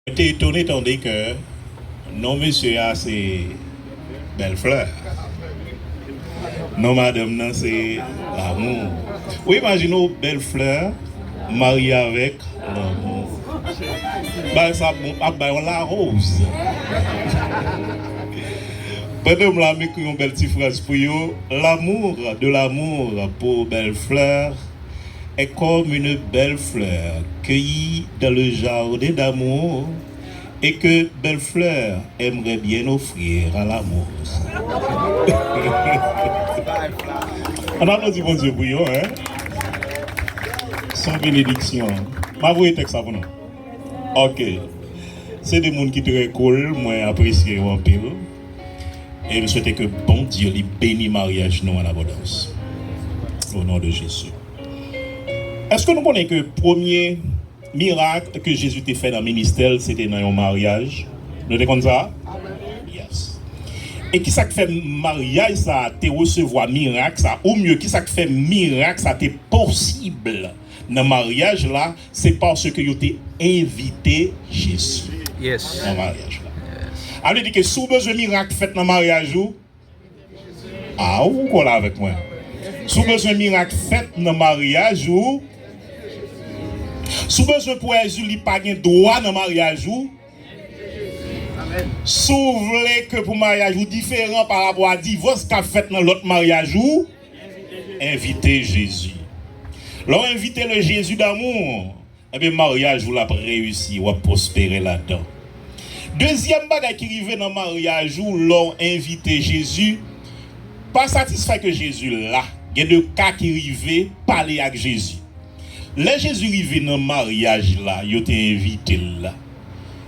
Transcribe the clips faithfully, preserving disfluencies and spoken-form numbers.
Mwen te etone tande ke non mesye a se Bèlflè. Non madanm nan se Lamou. Ou imajine w Bèlflè marye avèk Lamou. Bagay sa ap bon, ap bay yon lawoz. Pandan m la, m ekri yon bèl ti fraz pou yo. L'amour, de l'amour pour Bèlflè est comme une belle fleur cueillie dans le jardin d'amour et que Bèlflè aimerait bien offrir à l'amour. Ann aplodi Bondye pou yo, hein? Se yon benediksyon. M a voye tèks la pou nou. Ok. Se de moun ki trè cool, mwen apresye yo anpil. E m swete ke Bondye li beni maryaj nou an abondans. Au nom de Jésus. Èske nou konnen ke premye mirak ke Jezi te fè nan ministè l, se te nan yon maryaj? Nou te konn sa? Yes. E kisa k fè maryaj sa a te resevwa mirak sa a? Ou mye, kisa k fè mirak sa a te posib nan maryaj la? Se paske yo te envite Jezi nan maryaj la. Sa vle di ke si w bezwen mirak fèt nan maryaj ou, a, ou kole avèk mwen. Si w bezwen mirak fèt nan maryaj ou, si w bezwen pou Jezi li pa gen dwa nan maryaj ou, si w vle ke pou maryaj ou diferan pa rapò a divòs k ap fèt nan lòt maryaj ou, envite Jezi. Lè w envite le Jésus d'amour, ebyen, maryaj ou l ap reyisi, w ap pwospere ladan. Dezyèm bagay ki rive nan maryaj ou lè w envite Jezi, pa satisfè ke Jezi la. Gen de ka ki rive pale ak Jezi. Lè Jezi rive nan maryaj la, yo te envite l la,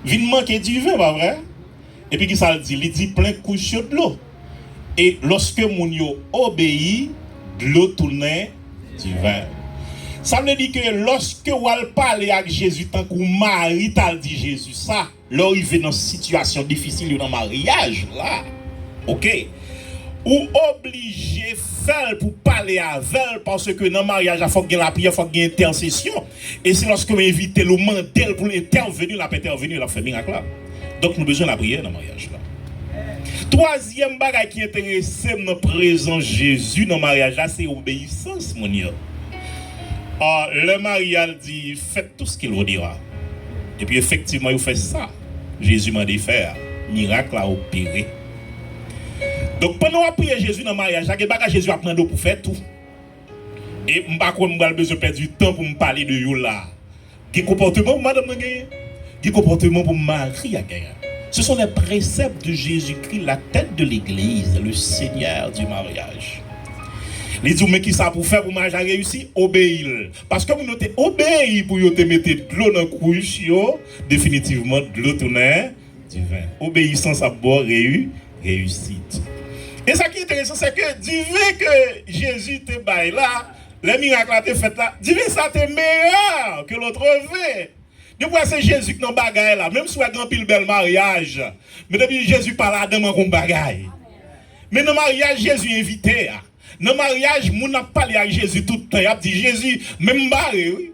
vin manke diven, pa vre? Epi kisa l di? Li di, plen kouch yo dlo. E lòske moun yo obeyi, dlo tounen diven. Sa vle di ke lòske w al pale ak Jezi tankou Mari t al di Jezi sa, lè w rive nan sitiyasyon difisil yo nan maryaj la, oke, ou oblije fè l pou pale avè l, paske nan maryaj la, fòk gen lapriyè, fòk gen entèsesyon. E se lòske w envite l, ou mande l pou l entèveni, l ap entèveni, l ap fè mirak la. Donk, nou bezwen lapriyè nan maryaj la. Twazyèm bagay ki enterese m nan prezans Jezi nan maryaj la, se obeyisans moun yo. Ah, lè Mari a di, faites tout ce qu'il vous dira. Epi efektivman, yo fè sa Jezi mande fè a. Mirak la opere. Donk, pandan w ap priye Jezi nan maryaj la, gen bagay Jezi ap mande w pou fè tou. E m pa kwè m pral bezwen pèdi tan pou m pale de yo la. Gen konpòteman pou madanm nan genyen. Gen konpòteman pou mari a genyen. Ce sont les préceptes de Jésus-Christ, la tête de l'Église, le Seigneur du mariage. Li di w, men kisa pou fè pou maryaj la reyisi? Obeyi l. Paske moun yo te obeyi pou yo te mete dlo nan kouch yo, definitivman, dlo tounen diven. Obeyisans ap ba w reyi-, reyisit. E sa ki enteresan, se ke diven ke Jezi te bay la, lè mirak la te fèt la, diven sa te meyè ke lòt vin. Depi w wè se Jezi k nan bagay la, menm si w wè gen anpil bèl maryaj, men depi Jezi pa ladan, manke yon bagay. Men nan maryaj Jezi envite a, nan maryaj, moun ap pale ak Jezi tout tan, y ap di, Jezi, men m bare wi.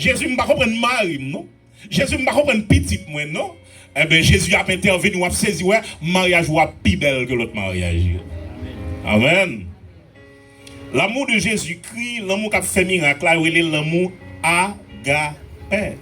Jezi, m pa konprann mari m non. Jezi, m pa konprann pitit mwen non. Enben, Jezi ap entèveni, w ap sezi wè, maryaj ou ap pi bèl ke lòt maryaj yo. Amèn. L'amour de Jésus-Christ, lanmou k ap fè mirak la, yo rele lanmou agapè.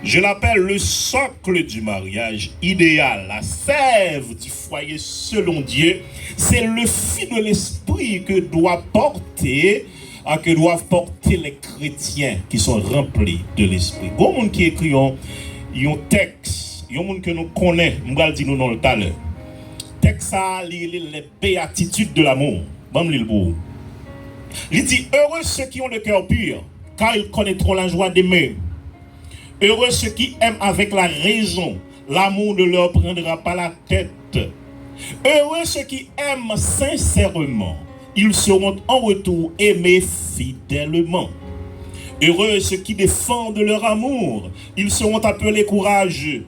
Je l'appelle le socle du mariage idéal, la sève du foyer selon Dieu. C'est le fruit de l'esprit que doit porter, ah, que doivent porter les chrétiens qui sont remplis de l'esprit. Gon moun ki ekri yon, yon tèks, yon moun ke nou konnen, m pral di nou non l talè. Tèks sa a, li rele Les Béatitudes de l'amour. Ban m li l pou ou. Li di, heureux ceux qui ont le cœur pur, car ils connaîtront la joie d'aimer. Heureux ceux qui aiment avec la raison, l'amour ne leur prendra pas la tête. Heureux ceux qui aiment sincèrement, ils seront en retour aimés fidèlement. Heureux ceux qui défendent leur amour, ils seront appelés courageux.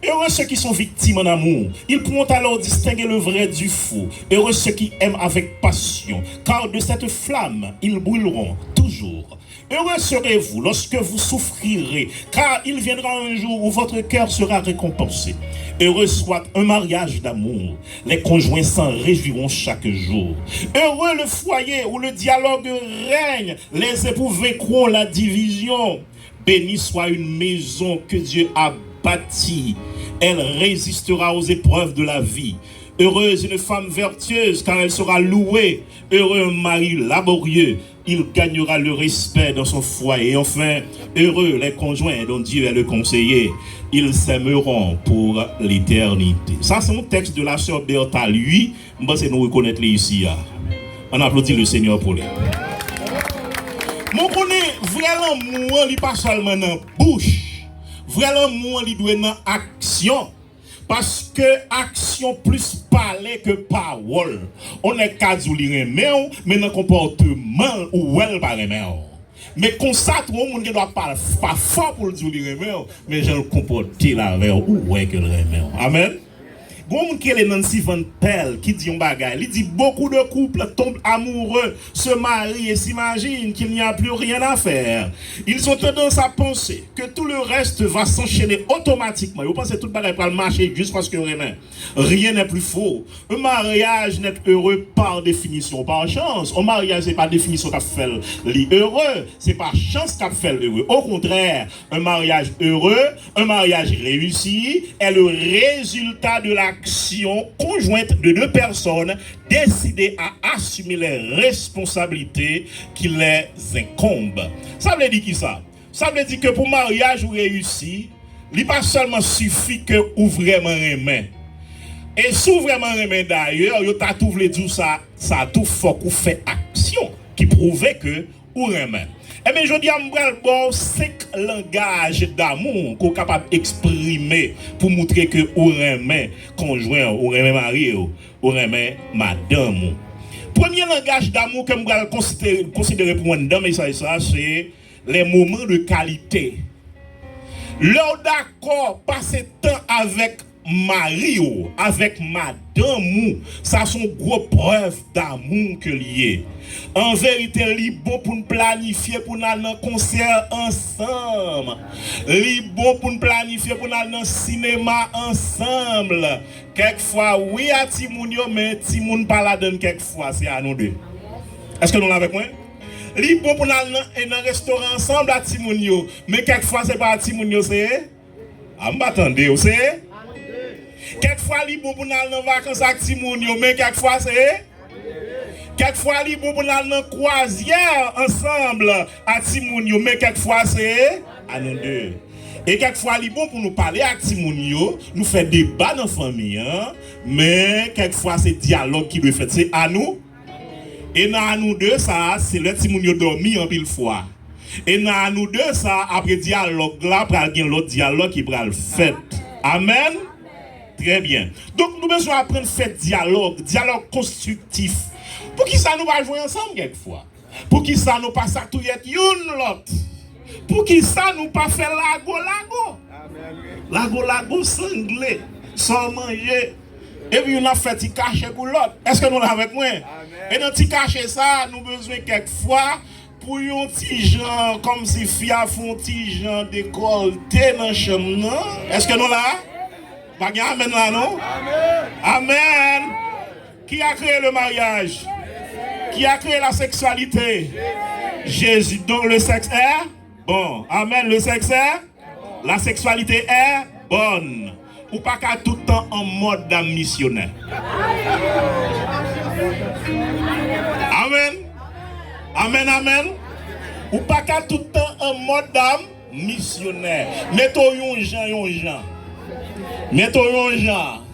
Heureux ceux qui sont victimes en amour, ils pourront alors distinguer le vrai du faux. Heureux ceux qui aiment avec passion, car de cette flamme, ils brûleront toujours. Heureux serez-vous lorsque vous souffrirez, car il viendra un jour où votre cœur sera récompensé. Heureux soit un mariage d'amour, les conjoints s'en réjouiront chaque jour. Heureux le foyer où le dialogue règne, les époux vaincront la division. Béni soit une maison que Dieu a bâtie, elle résistera aux épreuves de la vie. Heureuse une femme vertueuse, car elle sera louée. Heureux un mari laborieux, il gagnera le respect dans son foyer. Et enfin, heureux les conjoints dont Dieu est le conseiller, ils s'aimeront pour l'éternité. Sa se yon tèks de la sè Bertha Louis. M panse nou rekonèt li isi a. Ann aplodi le Seigneur pou li. Mwen konnen vrè lanmou an, li pa sèlman nan bouch. Vrè lanmou an, li dwe nan aksyon. Paske aksyon plis pale ke pawòl. On nèg ka di w li renmen w, men nan konpòteman l, ou wè l pa renmen w. Men konsa tou, yon moun gen dwa pa, pa fò pou l di w li renmen w, men jan l konpòte l avè w, ou wè ke l renmen w. Amèn. Gon moun ki rele Nancy Van Pelt ki di yon bagay. Li di: beaucoup de couples tombent amoureux, se marient et s'imaginent qu'il n'y a plus rien à faire. Ils ont tendance à penser que tout le reste va s'enchaîner automatiquement. Yo panse tout bagay pral mache jis paske yo renmen. Rien n'est plus faux. Un mariage n'est heureux par définition, par chance. Un mariage, se pa definisyon k ap fè l li ere. Se pa chans k ap fè l ere. Au contraire, un mariage heureux, un mariage réussi est le résultat de l'action conjointe de deux personnes décidées à assumer les responsabilités qui les incombent. Sa vle di ki sa? Sa vle di ke pou maryaj ou reyisi, li pa sèlman sifi ke ou vrèman renmen. E si w vrèman renmen dayè, yo ta tou vle di w sa, sa tou fòk ou fè aksyon ki pwouve ke ou renmen. Ebyen, jodi a, m pral ba w senk langaj damou ke w kapab eksprime pou moutre ke ou renmen konjwen w, ou renmen mari w, ou renmen madanm ou. Premye langaj damou ke m pral konsidere, konsidere pou mwen anndan mesaj sa, se les moments de qualité. Lè w dakò pase tan avèk mari w, avèk madanm ou, sa se yon gwo prèv damou ke l ye. An verite, li bon pou n planifye pou n al nan konsè ansanm. Li bon pou n planifye pou n al nan sinema ansanm. Kèk fwa, wi a timoun yo, men timoun pa ladann kèk fwa, se a nou de. Èske nou la avèk mwen? Li bon pou n al nan, e nan restoran ansanm a timoun yo, men kèk fwa se pa a timoun yo, se A, m pa tande w, se? Kèk fwa li bon pou n al nan vakans ak timoun yo, men kèk fwa se? Kèk fwa li bon pou n al nan kwazyè ansanm a timoun yo, men kèk fwa se? A nou de. E kèk fwa li bon pou nou pale ak timoun yo, nou fè deba nan fanmi an, men kèk fwa se dyalòg ki dwe fèt, se a nou. E nan a nou de sa a, se lè timoun yo dòmi anpil fwa. E nan a nou de sa a, apre dyalòg la, pral gen lòt dyalòg ki pral fèt. Amèn? Trè byen. Donk, nou bezwen aprann fè dyalòg, dyalòg konstriktif. Poukisa nou pa jwe ansanm kèk fwa? Poukisa nou pa satouyèt youn lòt? Poukisa nou pa fè lago lago? Lago lago sangle, san manje. Epi youn ap fè ti kache pou lòt. Èske nou la avèk mwen? E nan ti kache sa a, nou bezwen kèk fwa pou yon ti jan, kòmsi fi a fè yon ti jan dekòlte nan chanm nan. Èske nou la? Pa gen amèn la, non? Amèn! Qui a créé le mariage? Qui a créé la sexualité? Jésus. Donc le sexe est bon. Amèn. Le sexe est La sexualité est bonne. Ou pa ka tout tan an mòd dam misyonè. Amèn. Amèn, amèn. Ou pa ka tout tan an mòd dam misyonè. Mete w yon jan, yon jan. Mete w yon jan.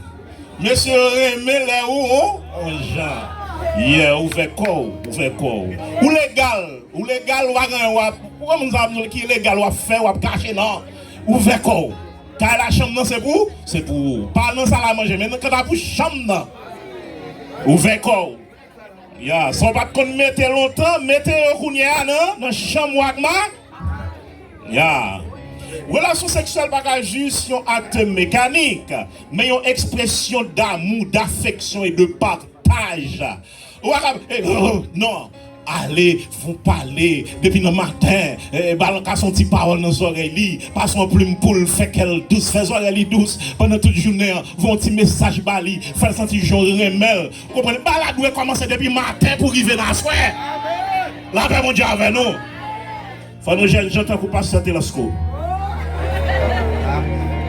Mesye yo renmen lè ou on jan. Yeah, ouvè kò w, ouvè kò w. Ou legal, ou legal, ou pa gen anyen w ap, ou wè moun sa ap di w ki legal w ap fè, w ap kache, non. Ouvè kò w. Kay la, chanm nan se pou, se pou ou. Pa nan sal a manje, men nan kanta pou chanm nan. Ouvè kò w. Ya, sa w pa t konn mete lontan, mete yo kounye a nan, nan chanm ou ak ma. Ya. Relasyon seksyèl pa ka jis yon akte mekanik, men yon ekspresyon damou, dafeksyon e de pataj. Ou pa ka, eh, oh, non. Ale, voye pale, depi nan maten, eh, balankas yon ti pawòl nan zòrèy li, pase yon plim poul, fè kè l dous, fè zòrèy li dous, pandan tout jounen an, voye yon ti mesaj ba li, fè l santi jan w renmen l. Ou konprann? Bagay la dwe kòmanse depi maten pou rive nan aswè. Lapè Bondye avè nou. Fò nou jèn jan tankou pastè Telasco.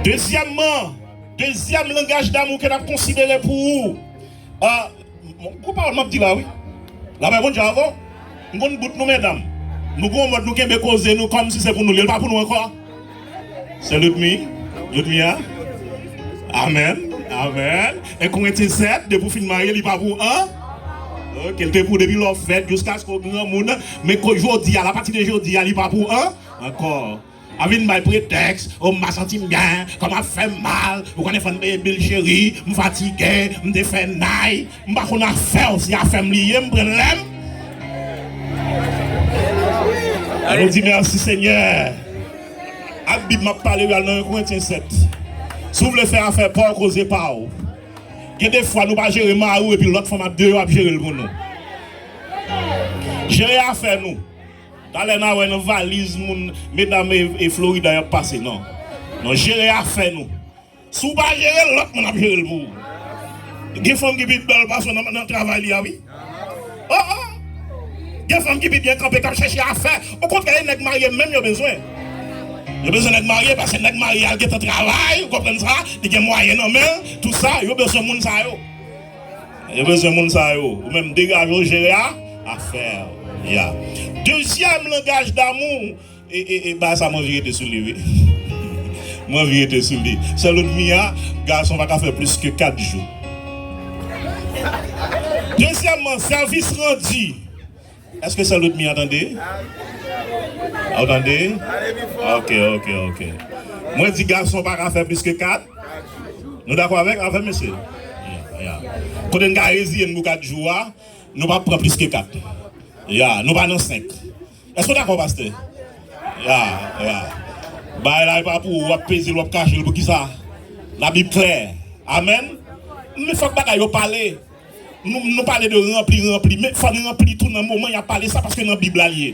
Dezyèmman, dezyèm langaj damou ke n ap konsidere pou ou, ah, gwo pawòl m ap di la, wi. Lapè Bondye avè w. M konn bout nou, medam. Nou gon mòd nou kenbe koze nou kòmsi se pou nou li ye, li pa pou nou ankò. Se Ludmi, Ludmi a. Amèn, amèn. En Korentyen sèt, depi w fin marye, li pa pou an. Oke, l te pou depi lè w fèt jiskaske w granmoun. Men ko jodi a, apati de jodi a, li pa pou an ankò. A vin bay pretèks, o m pa santi m byen, kò m ap fè m mal, ou konnen fò n peye bil cheri, m fatige, m te fè nay, m pa konn afè w, se afè m li ye, m pran lè m. Ann nou di mèsi Senyè. Ak Bib m ap pale, al nan en Korentyen sèt. Si w vle fè afè pa w, koze pa w. Gen de fwa nou pa jere mari w epi lòt fanm ap deyò ap jere l pou nou. Jere afè nou. Talè n a wè nan valiz moun, medam e, e Florida y ap pase, non. Non, jere afè nou. Si w pa jere l, lòt moun ap jere l pou ou. Gen fanm ki pi bèl pase w nan, nan travay li a, wi. Oh, oh. Gen fanm ki pi byen kanpe, k ap chèche afè. Okontrè, e nèg marye menm yo bezwen. Yo bezwen nèg marye, paske nèg marye a gentan travay, ou konprann sa? Li gen mwayen nan men l, tou sa, yo bezwen moun sa yo. Yo bezwen moun sa yo. Ou menm degaje w, jere a, afè w. Ya. Dezyèm langaj damou, e, e, e, bagay sa m anvi rete sou li, wi. M anvi rete sou li. Sè Ludmi a, gason pa ka fè plis ke kat jou. Dezyèmman, sèvis randi. Èske sè Ludmi a tande? A, w tande? Oke, oke, oke. Mwen di gason pa ka fè plis ke kat. Nou dakò avèk, avè m, mesye? Ya, ya. Kote n ka reziye n pou kat jou a, nou p ap pran plis ke kat. Ya, nou pa nan senk. Èske w dakò, pastè? Ya, ya. Bagay la e pa pou ou, w ap peze l, w ap kache l, poukisa? Labib klè. Amèn. Men fòk bagay yo pale. Nou, nou pale de ranpli, ranpli, men fò n ranpli tou nan moman y ap pale sa, paske nan Bib la l ye.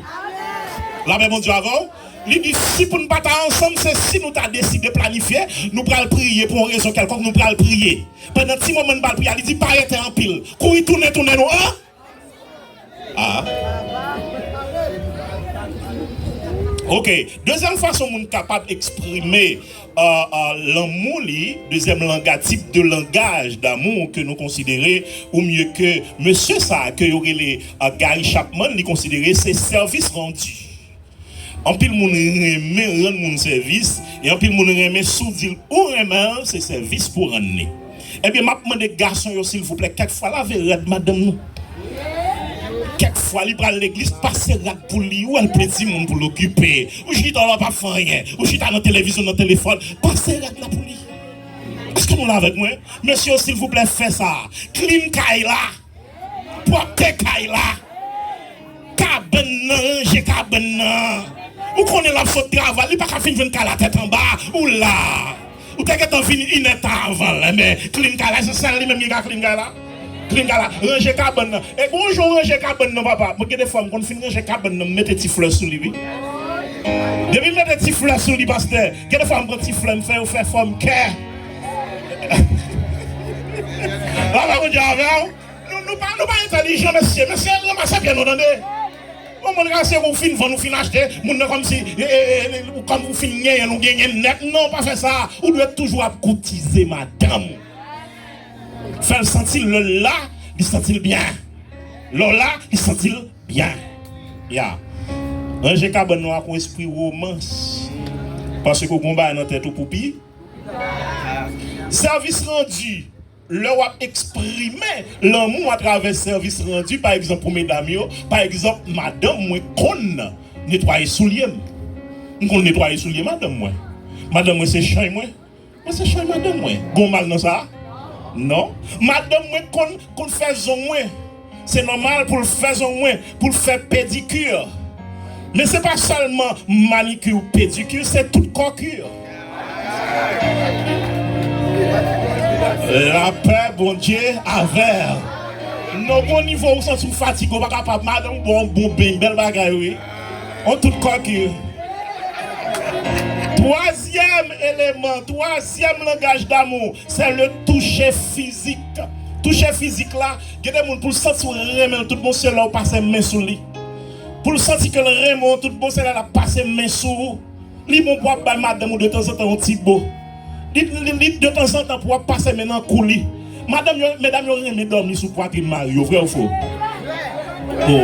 Lapè Bondye avè w. Li di, si pou n pa ta ansanm, se si nou ta deside planifye, nou pral priye pou yon rezon kèlkonk, nou pral priye. Pandan ti moman n pral priye a, li di, pa rete anpil. Kouri tounen, tounen nou an. Ah. Ok. Dezyèm fason moun kapab eksprime, euh, euh, lanmou li, dezyèm langa, tip de langaj damou ke nou konsidere, ou mye ke mesye sa a ke yo rele, euh, Gary Chapman, li konsidere se sèvis randi. Anpil moun renmen rann moun sèvis, e anpil moun renmen si w di l ou renmen l, se sèvis pou rann li. Ebyen, m ap mande gason yo, silvouplè, kèk fwa lave rad madanm nou. Kèk fwa li pral legliz, pase rad pou li, ou wè l plen timoun pou l okipe. Ou chita w la, w ap fè anyen. Ou chita nan televizyon, nan telefòn, pase rad la pou li. Èske nou la avèk mwen? Mesye yo, silvouplè, fè sa. Clean kay la. Pwòpte kay la. Kabann nan, ranje kabann nan. Ou konnen l ap sot travay, li pa ka fin jwenn kay la tèt anba. Ou la. Ou te gentan vini inèdtan avan l. Enben, clean kay la, se sèl li menm ki ka clean kay la. Clean kay la, ranje kabann nan. E gon jou w ranje kabann nan, papa. Mwen gen de fwa m konn fin ranje kabann nan, m mete ti flè sou li, wi. Depi m mete ti flè sou li, pastè, gen de fwa m pran ti flè, m fè yo fè fòm kè. Papa, Bondye avè w. Nou, nou pa, nou pa entèlijan, mesye. Mesye, ranmase pye nou, tande. Yon moun ka se ou fin vann, ou fin achte, moun nan kòmsi, e, e, e, ou kòm ou fin genyen, nou genyen nèt. Non, pa fè sa. Ou dwe toujou ap koutize madanm ou. Fè l santi lè l la, li santi l byen. Lè w la, li santi l byen. Ya. Ranje kabann nou ak yon espri womans. Paske w gon bagay nan tèt ou pou pi. Sèvis randi. Lè w ap eksprime lanmou atravè sèvis randi, pa egzanp, pou medam yo, pa egzanp, madanm mwen konn netwaye soulye m. M konn netwaye soulye madanm mwen. Madanm mwen se chanj mwen. Mwen se chanj madanm mwen. Gon mal nan sa? Non. Madanm mwen konn, konn fè zong mwen. Se nòmal pou l fè zong mwen, pou l fè pedikir. Men se pa sèlman manikir, pedikir, se tout kòkir. Lapè Bondye avè w. Non, gon nivo ou santi w fatige, ou pa kapab, madanm ou ba w yon bon beny, bèl bagay, wi. On tout kòki. Twazyèm eleman, twazyèm langaj damou, se le touche fizik. Touche fizik la, gen de moun pou l santi w renmen l tout bon, se lè w pase men sou li. Pou l santi ke l renmen w tout bon, se lè l ap pase men sou ou. Li bon pou w ap bay madanm ou detanzantan yon ti bo. Li, li, li detanzantan pou w ap pase men nan kou li. Madanm yo, medam yo renmen dòmi sou pwatrin mari yo, vrè ou fo? Bon,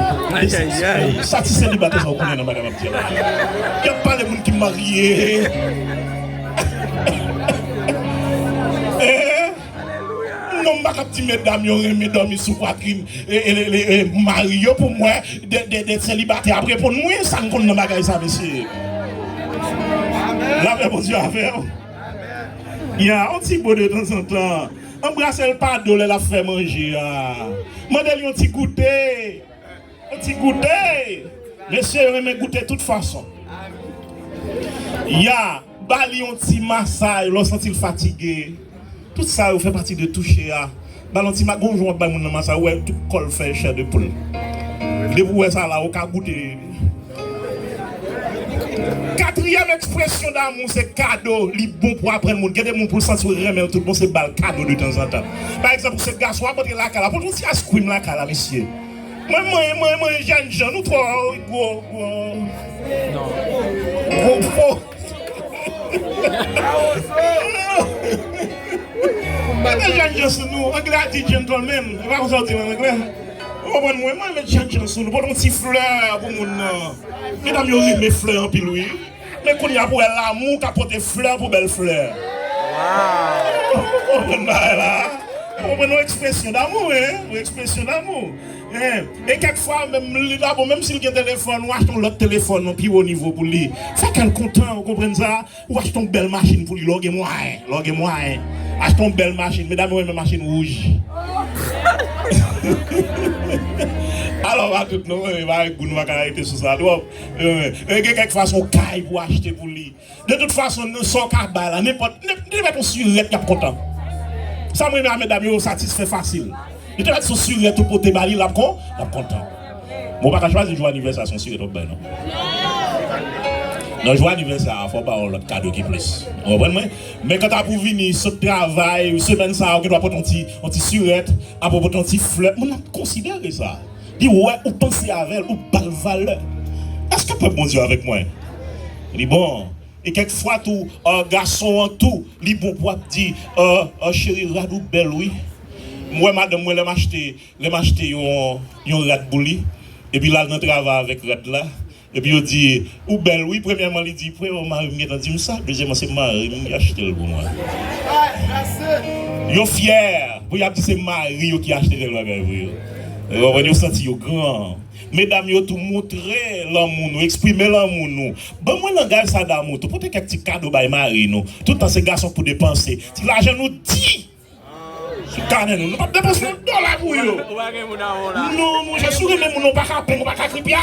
sa ti selibatè sa ou konnen nan bagay m ap di la. Y ap pale moun ki marye. Eh? Non, m pa k ap di medam yo renmen dòmi sou pwatrin e, e, e, e, mari yo pou mwen, de, de, de selibatè ap reponn mwen, sa m konn nan bagay sa, mesye. Lapè Bondye avè w. Ya, yon ti bo detanzantan. Anbrase l pa do lè l ap fè manje a. Mande l yon ti goute. Yon ti goute. Mesye yo renmen goute tout fason. Ya, ba li yon ti masaj lè w santi l fatige. Tout sa yo fè pati de touche a. Ba l yon ti ma-, gon jan w ap bay moun nan masaj, ou wè tout kò l fè chè de poul. Depi w wè sa la, ou ka goute. Katriyèm ekspresyon damou se kado. Li bon pou aprann moun. Gen de moun pou l santi w renmen l tout bon, se ba l kado detanzantan. Pa egzanp, ou se gason, w ap antre lakay la, pote yon ti askrim lakay la, mesye. Mwen, mwen, mwen, mwen, jènjan, nou twò gwo, gwo, gwo fo. Mete jènjan sou nou, anglè a di gentleman, e pa konsa w di l an anglè. Ou konprann mwen, mwen met jènjan sou nou, pote yon ti flè pou moun nan. Medam yo renmen flè anpil, wi. Men kounye a pou wè lanmou ka pote flè pou bèl flè. Ou konprann bagay la? Ou konprann yon ekspresyon damou, wi, yon ekspresyon damou. Hein? E kèk fwa, menm li ta bon, menm si l gen telefòn, ou achte yon lòt telefòn, yon pi wo nivo pou li. Fè kè l kontan, ou konprann sa? Ou achte yon bèl machin pou li, lè w gen mwayen, lè w gen mwayen. Achte yon bèl machin, medam yo renmen machin wouj. Alò, pa tout non, e pa gou nou pa ka rete sou sa twòp. E, e gen kèk fwa se yon kay pou achte pou li. De tout fason, nan sa w ka bay la, nenpòt, nen-, nenpòt yon sirèt, y ap kontan. Sa m renmen a medam yo, yo satisfè fasil. Li te mèt sou sirèt ou pote ba li, l ap kon, l ap kontan. Men w pa ka chwazi jou anivèsè a, se yon sirèt w ap bay, non. Nan jou anivèsè a, fò w ba yon lòt kado ki plis. Ou konprann mwen? Men kanta pou vini, sot travay, semèn sa a, ou gen dwa pote yon ti, yon ti sirèt, apre w pote yon ti flè. Moun ap konsidere sa. Li wè ou panse avè l, ou ba l valè. Èske pèp Bondye avèk mwen? Li bon. E kèk fwa tou, ah, gason an tou, li bon pou ap di, ah, ah, cheri, rad ou bèl, wi. M wè madanm mwen, lè m achte, lè m achte yon, yon rad pou li, epi l al nan travay avèk rad la, epi yo di, ou bèl, wi. Premyèman, li di, premyèman, mari m gentan di m sa, dezyèmman, se mari m ki achte l pou mwen. Yo fyè pou y ap di se mari yo ki achte tèl bagay pou yo. Ou konprann? Yo santi yo gran. Medam yo tou, montre lanmou nou, eksprime lanmou nou. Ban mwen langaj sa damou tou. Pote kèk ti kado bay mari nou. Tout tan se gason k pou depanse. Ti lajan nou di sou kanè nou. Nou p ap depanse yon dola pou yo. Non, monchè, si w renmen moun, ou pa ka peng, ou pa ka kripya.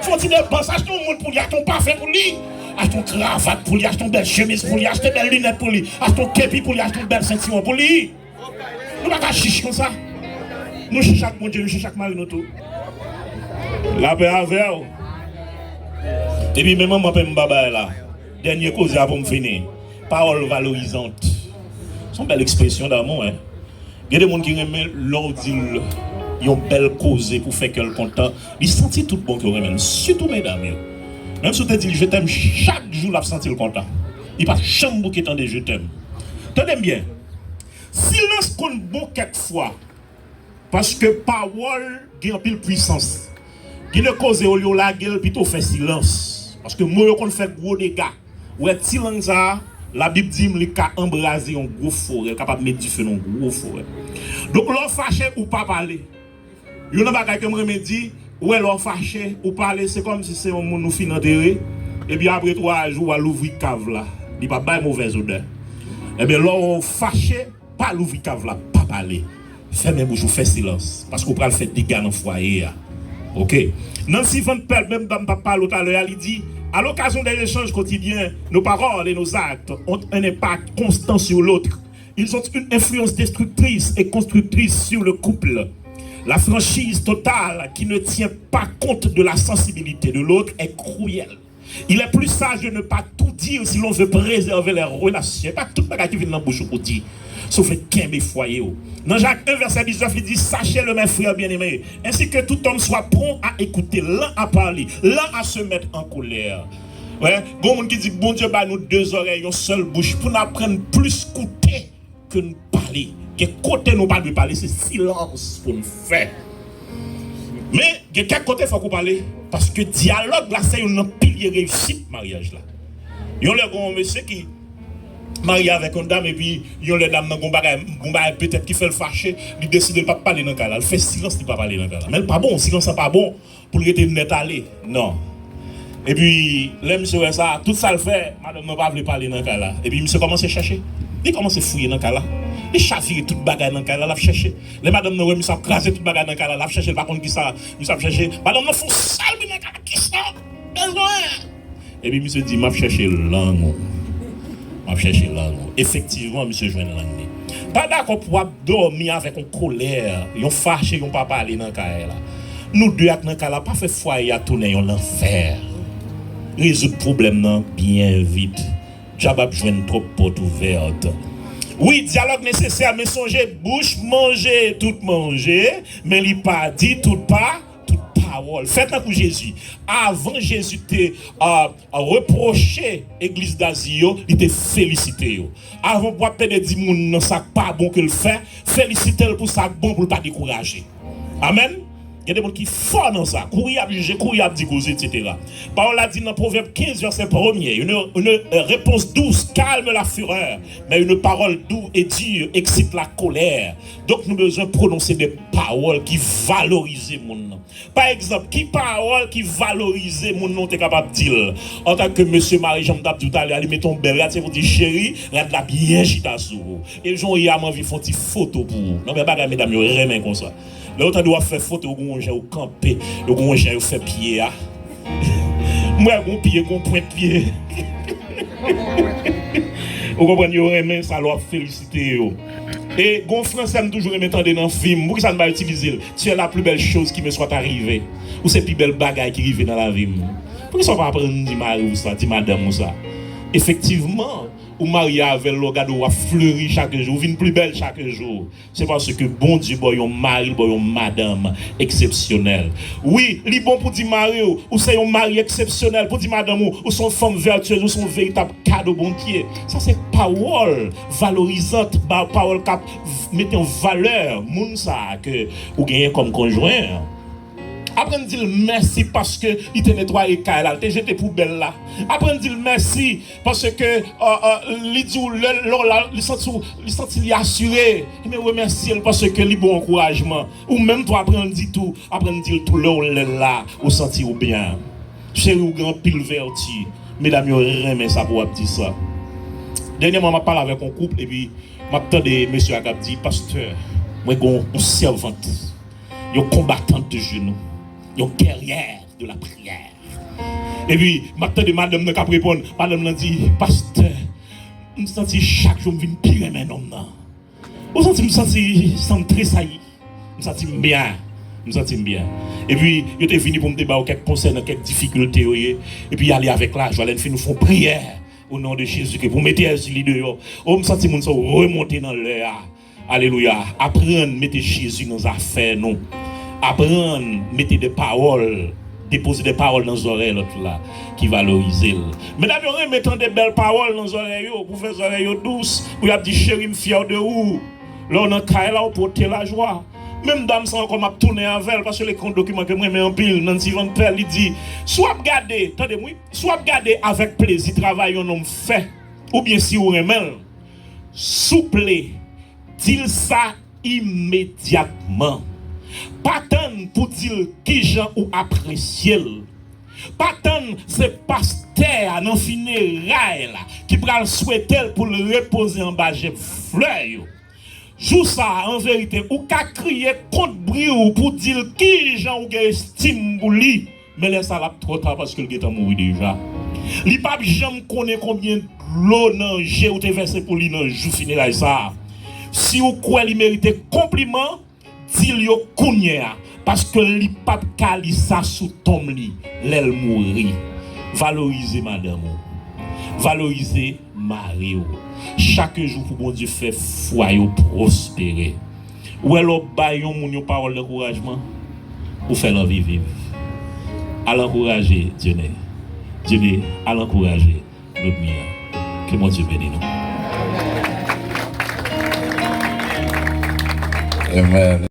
Fè yon ti depans, achte yon moun pou li, achte yon pafen pou li. Achte yon kravat pou li, achte yon bèl chemiz pou li, achte bèl linèt pou li, achte yon kepi pou li, achte yon bèl sentiwon pou li. Nou pa ka chich konsa. Nou chich ak Bondye, nou chich ak mari nou tou. Lapè avè w. Epi men manman pen m ba bay la. Dènye koze a pou m fini. Pawòl valorizant. Se yon bèl ekspresyon damou, en. Gen de moun ki renmen lè w di l yon bèl koze pou fè kè l kontan. Li santi tout bon ke w renmen l. Sitou medam yo. Menm si w te di l je t'aime chak jou, l ap santi l kontan. Li p ap janm bouke tande je t'aime. Tande m byen. Silans konn bon kèk fwa, paske pawòl gen anpil pwisans. Gen de koze, olye w lage l, pito w fè silans. Paske mo yo konn fè gwo dega. Ou wè ti lang sa a, Labib di m li ka anbraze yon gwo forè, l kapab met dife nan yon gwo forè. Donk, lè w fache, ou pa pale. Youn nan bagay ke m renmen di, ou wè lè w fache, ou pale, se kòmsi se yon moun ou fin antere, epi apre twa jou, w al louvri kav la. Li p ap bay movèz odè. Ebyen, lè w fache, pa louvri kav la, pa pale. Fèmen bouch ou, fè silans, paske w pral fè dega nan fwaye a. Oke. Nancy Van Pelt, menm dam m t ap pale w talè a, li di, à l'occasion des échanges quotidiens, nos paroles et nos actes ont un impact constant sur l'autre. Ils ont une influence destructrice et constructrice sur le couple. La franchise totale qui ne tient pas compte de la sensibilité de l'autre est cruelle. Il est plus sage de ne pas tout dire si l'on veut préserver les relations. E pa tout bagay ki vin nan bouch ou pou di. Si w vle kenbe fwaye w. Nan Jak en vèsè diznèf, li di, sachez-le, mes frères bien-aimés, ainsi que tout homme soit prompt à écouter, lent à parler, lent à se mettre en colère. Wè, gon moun ki di, Bondye ba nou de zòrèy, yon sèl bouch, pou n aprann plis koute ke n pale. Gen kote nou pa dwe pale, se silans pou n fè. Men, gen kèk kote fòk ou pale, paske dyalòg la se youn nan pilye reyisit maryaj la. Yon lè gon yon mesye ki marye avèk yon dam, epi yon lè dam nan gon bagay, gon bagay petèt ki fè l fache, li deside l p ap pale nan kay la, l fè silans, li pa pale nan kay la. Men l pa bon, silans lan pa bon pou l rete nèt ale. Non. Epi, lè misye wè sa, tout sa l fè, madanm nan pa vle pale nan kay la. Epi misye kòmanse chèche. Li kòmanse fouye nan kay la. Li chavire tout bagay nan kay la, l ap chèche. Lè madanm nan wè misye ap kraze tout bagay nan kay la, l ap chèche, l pa konn kisa misye ap chèche. Madanm nan fè yon sèl bri nan kay la, kisa w bezwen? Epi misye di, m ap chèche lang ou. M ap chèche lang ou. Efektivman, misye jwenn lang li. Pa dakò pou w ap dòmi avèk yon kolè, yon fache, yon pa pale nan kay la. Nou de ak nan kay la, pa fè fwaye a tounen yon lanfè. Rezoud pwoblèm nan byen vit. Dyab ap jwenn twòp pòt ouvèt. Wi, dyalòg nesesè, men sonje, bouch manje tout manje, men li pa di tout pa, tout pawòl. Fè tankou Jezi. Avan Jezi te, a, repwoche egliz Dazi yo, li te felisite yo. Avan pou w ap pede di moun nan sa k pa bon ke l fè, felisite l pou sa k bon pou l pa dekouraje. Amèn. Gen de moun ki fò nan sa. Kouri ap jije, kouri ap di koze, etsetera. Pawòl la di nan Pwovèb kenz, vèsè premye, une, une, euh, réponse douce calme la fureur, mais une parole doux et dure excite la colère. Donk, nou bezwen pwononse de pawòl ki valorize moun nan. Pa egzanp, ki pawòl ki valorize moun nan ou te kapab di l? Antanke mesye mari, jan m t ap di w talè a, li mete yon bèl rad, se pou di, cheri, rad la byen chita sou ou. E jan w ye a, m anvi fè yon ti foto pou ou. Non, men bagay medam yo renmen konsa. Lè yo tande w ap fè foto, yo gon jan yo kanpe, yo gon jan yo fè pye a. M wè gon pye, gon pwent pye. Ou konprann, yo renmen sa lè w ap felisite yo. E gon fransè m toujou renmen tande nan fim. Poukisa n pa itilize l? Tu es la plus belle chose qui me soit arrivée. Ou se pi bèl bagay ki rive nan lavi m. Poukisa w pa aprann di mari w sa, di madanm ou sa? Efektivman, ou marye avè l, lè w gade w ap fleri chak jou, ou vin pli bèl chak jou. Se paske Bondye ba w yon mari, l ba w yon madanm eksepsyonèl. Wi, li bon pou di mari w, ou se yon mari eksepsyonèl, pou di madanm ou, ou se yon fanm vètyez, ou se yon veritab kado Bondye. Sa se pawòl valorizant, ba-, pawòl k ap mete an valè moun sa a ke ou genyen kòm konjwen an. Aprann di l mèsi paske li te netwaye kay la, li te jete poubèl la. Aprann di l mèsi paske, euh, euh, li di w lè, lè w la, li santi w, li santi li asire. Ebyen, remèsye l paske li ba w ankourajman. Ou menm tou, aprann di tou, aprann di l tou lè w lè l la, ou santi w byen. Cheri, ou gen anpil vèti. Medam yo renmen sa pou w ap di sa. Dènyèman, m ap pale avèk yon koup, epi m ap tande mesye a k ap di, pastè, mwen gen yon sèvant. Yon konbatant de jenou, yon guerrière de la prière. Epi, m ap tande madanm nan k ap reponn. Madanm nan di, pastè, m santi chak jou m vin pi renmen nonm nan. Ou santi m santi san m tresayi. M santi m byen. M santi m byen. Epi, yo te vini pou m te ba yo kèk konsèy nan kèk difikilte yo ye. Epi, ale avèk lajwa. Lè n fin, nou fè yon priyè. O non de Jezi, ke pou mete Èzili deyò. O, m santi moun sa yo remonte nan lè a. Alelouya. Aprann mete Jezi nan zafè nou. Aprann mete de pawòl, depoze de pawòl nan zòrèy lòt la ki valorize l. Medam yo renmen tande bèl pawòl nan zòrèy yo, pou fè zòrèy yo dous, pou y ap di, cheri, m fyè de ou. Lè w nan kay la, w pote lajwa. Menm dam sa ankò, m ap tounen avè l, paske l ekri yon dokiman ke m renmen anpil, Nancy Van Pelt, li di, si w ap gade, tande m wi, si w ap gade avèk plezi travay yon nonm fè, oubyen si w renmen l, souple, di l sa imedyatman. Pa tann pou di l kijan ou apresye l. Pa tann se pastè a nan fineray la ki pral swete l pou l repoze anba jèb flè yo. Jou sa a, an verite, ou ka kriye kont bri w pou di l kijan ou gen estim pou li. Men lè sa a, l ap twò ta paske l gentan mouri deja. Li p ap janm konnen konbyen dlo nan je ou te vèse pou li nan jou fineray sa a. Si w kwè li merite konpliman, Di l yo kounye a, paske li p ap ka li sa sou tonm li lè l mouri. Valorize madanm ou. Valorize mari w. Chak jou pou Bondye fè fwa yo pwospere. Ou wè lè w bay yon moun yon pawòl dankourajman, ou fè l anvi viv. Al ankouraje Dieune. Dieune, al ankouraje Ludmilla. Ke Bondye beni nou. Amen.